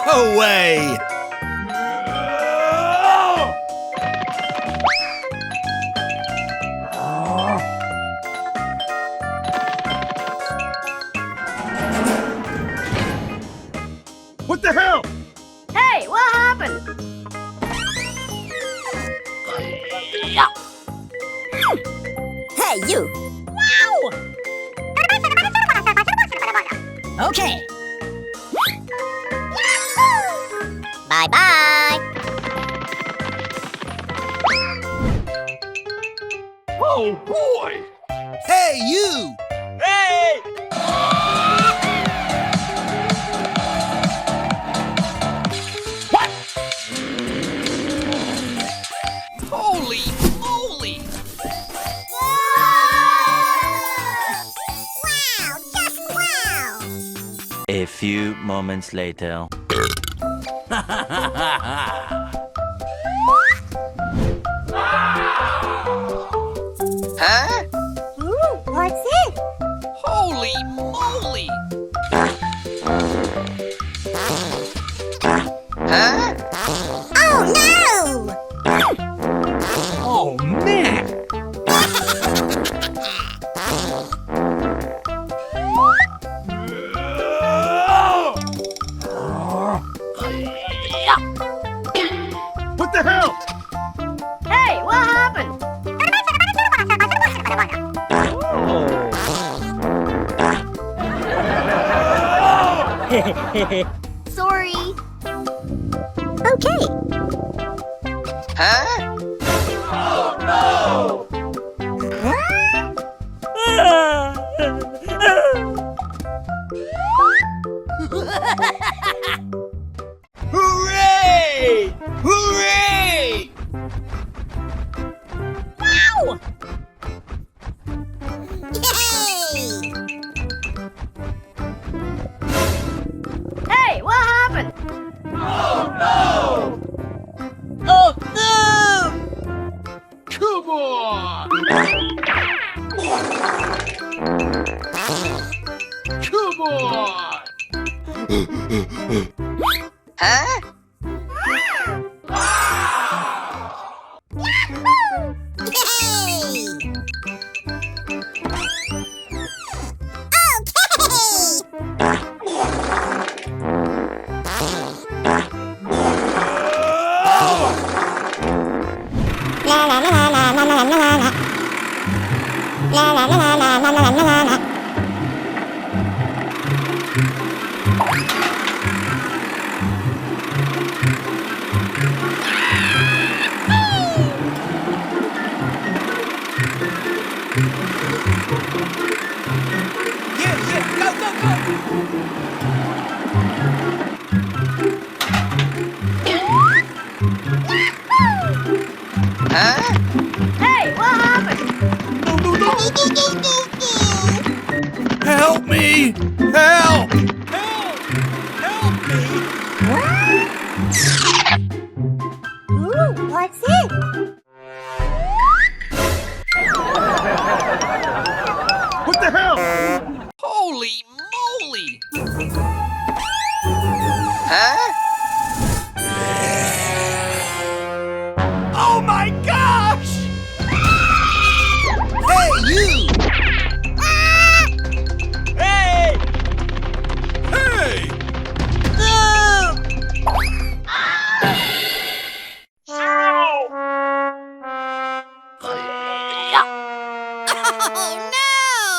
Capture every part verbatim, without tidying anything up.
Away! What the hell? Hey, what happened? Hey, you! Wow! Okay. Bye-bye. Oh, boy! Hey, you! Hey! What? Holy moly! Wow! Just wow! A few moments later. Huh? Ooh, what's it? Holy moly! Huh? Oh, no! Oh, man! What the hell? Hey, what happened? Sorry. Okay. Huh? Oh, no! Huh? Hooray! Hooray! Wow! Yay! Hey, what happened? Oh, no! Oh, no! Come on! Come on! Huh? Yay! Okay! Yeah, yeah, go, go, go! Huh? Hey, what happened? No, no, no, no, no, no, no, no! Help me! Help! Help! Help me! What? Ooh, what's it? What the hell? Holy moly! Huh? Oh my gosh! Hey, you! Hey! Hey! No! Oh, no!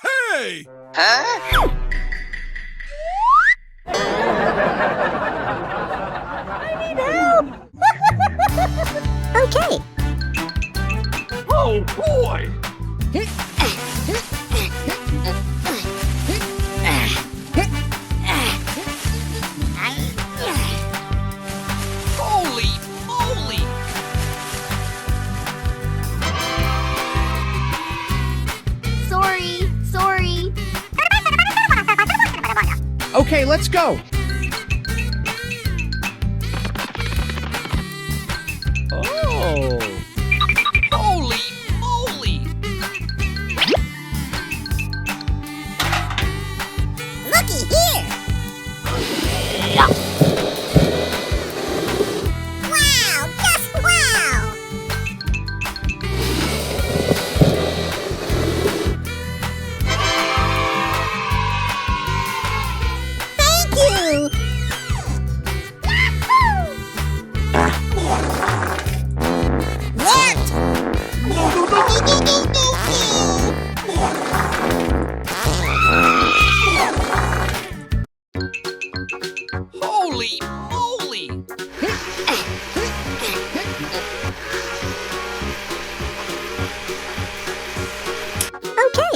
Hey! Huh? I need help! Okay. Oh, boy! Holy moly! Sorry, sorry. Okay, let's go. Oh. Holy moly! Looky here! Holy moly! Okay.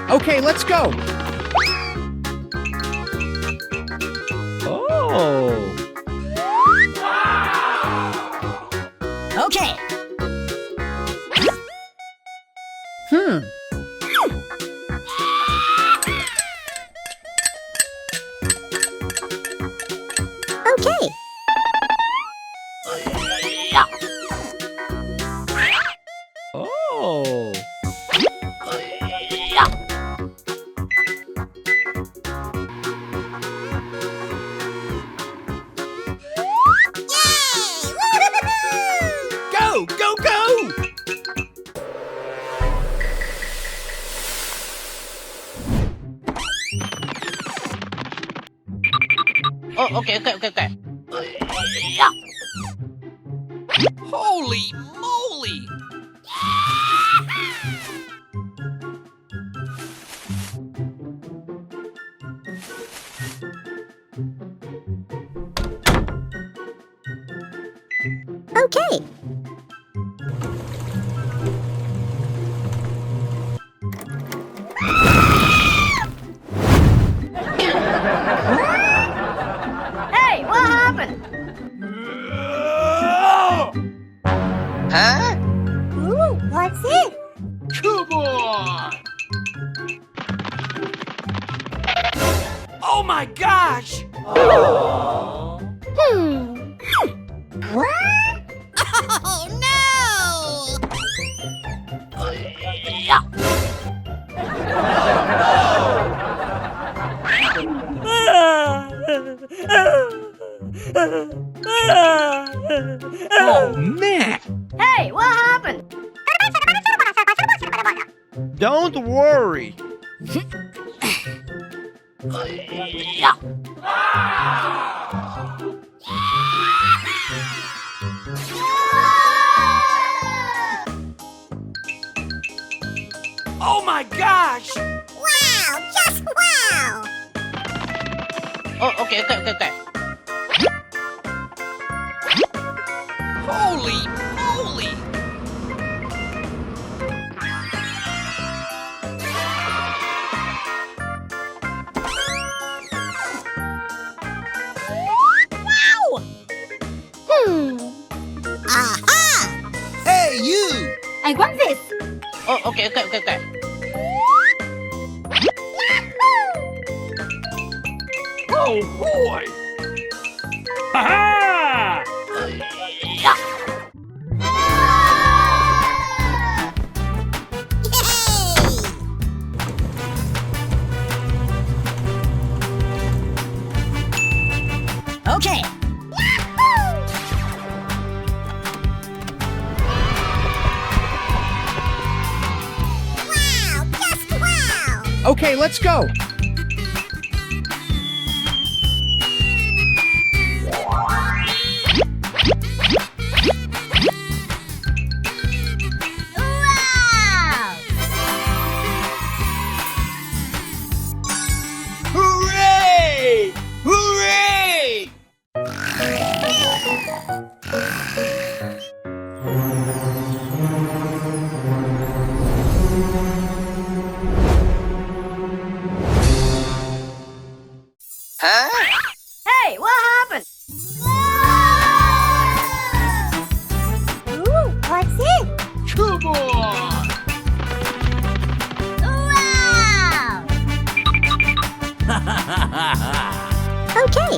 Okay, let's go. Oh. Okay. Hmm. Okay. Oh. Yay! Woo-hoo-hoo! Go, go, go! Oh, okay, okay, okay, okay. Holy moly! Okay. Hey, what happened? Huh? Ooh, what's it? Come on! Oh my gosh! Hmm. What? Oh no! Oh man! Hey, what happened? Don't worry. Oh my gosh! Wow! Just wow! Oh, okay, okay, okay, okay. Holy moly! Wow! Hmm. Aha! Hey, you! I want this. Oh, okay, okay, okay, okay. Oh boy! Ha ha! Okay. Wow, just wow. Okay, let's go. Wow! Hooray! Hooray! Huh? Hey, what happened? Ooh, what's it? Come on! Wow! Okay.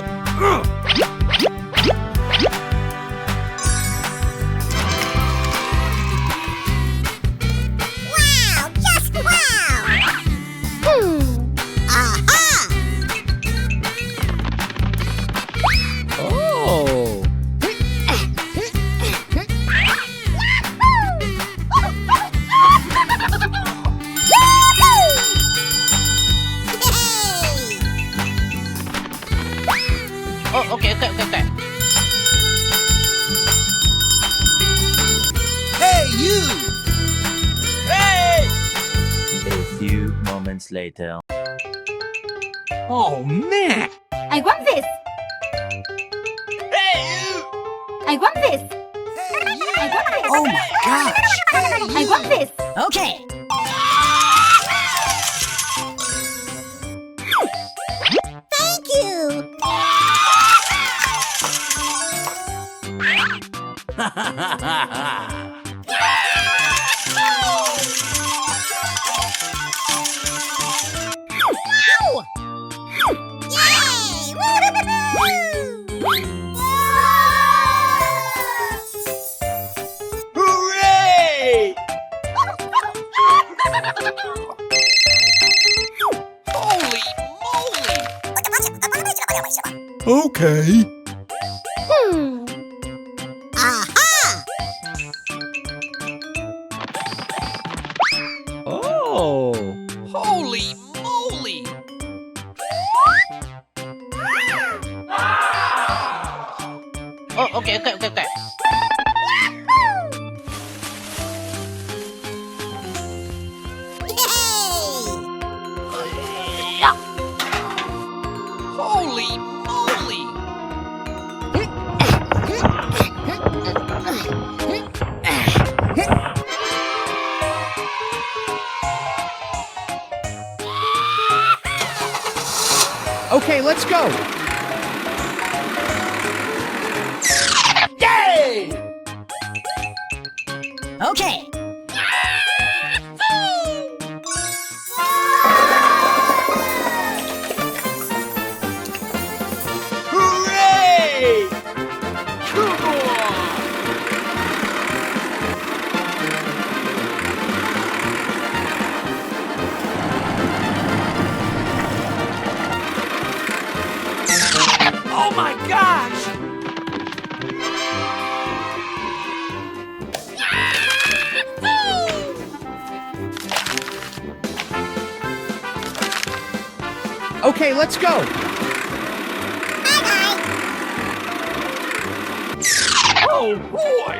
later. Oh, man! I want this! I want this! I want this! Oh my gosh! I want this! Okay. Thank you! Wow! Yay! Woo! Hooray! Holy moly! Okay. Hmm. Aha! Oh! Holy moly! Oh, okay, okay, okay, okay. Holy moly! Okay, let's go. Yay! Okay. Hooray! Come on! Oh my gosh! Okay, let's go. Oh, boy!